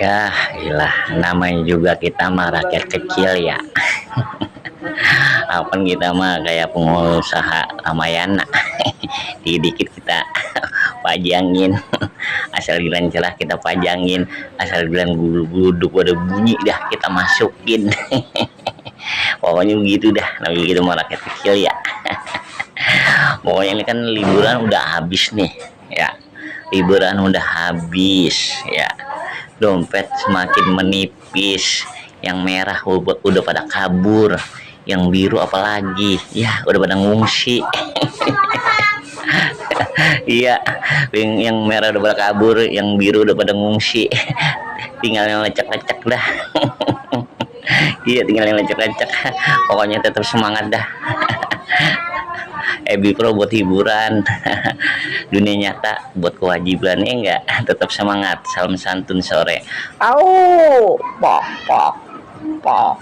Ya, ilah, namanya juga kita mah rakyat kecil ya. Apa kita mah kayak pengusaha Ramayana. Dikit kita pajangin, asal bilang celah kita pajangin, asal bilang guduk pada bunyi dah kita masukin. Pokoknya begitu dah, namanya gitu mah rakyat kecil ya. Pokoknya ini kan liburan udah habis nih, ya. Liburan udah habis, ya. Dompet semakin menipis, yang merah udah pada kabur, yang biru apalagi ya udah pada ngungsi. Iya, yang merah udah pada kabur, yang biru udah pada ngungsi. Tinggal yang lecek-lecek dah. Iya, tinggal yang lecek-lecek. Pokoknya tetap semangat dah. Pro buat hiburan. Dunia nyata buat kewajiban, ya enggak. Tetap semangat. Salam santun sore. Au, pok pok pok.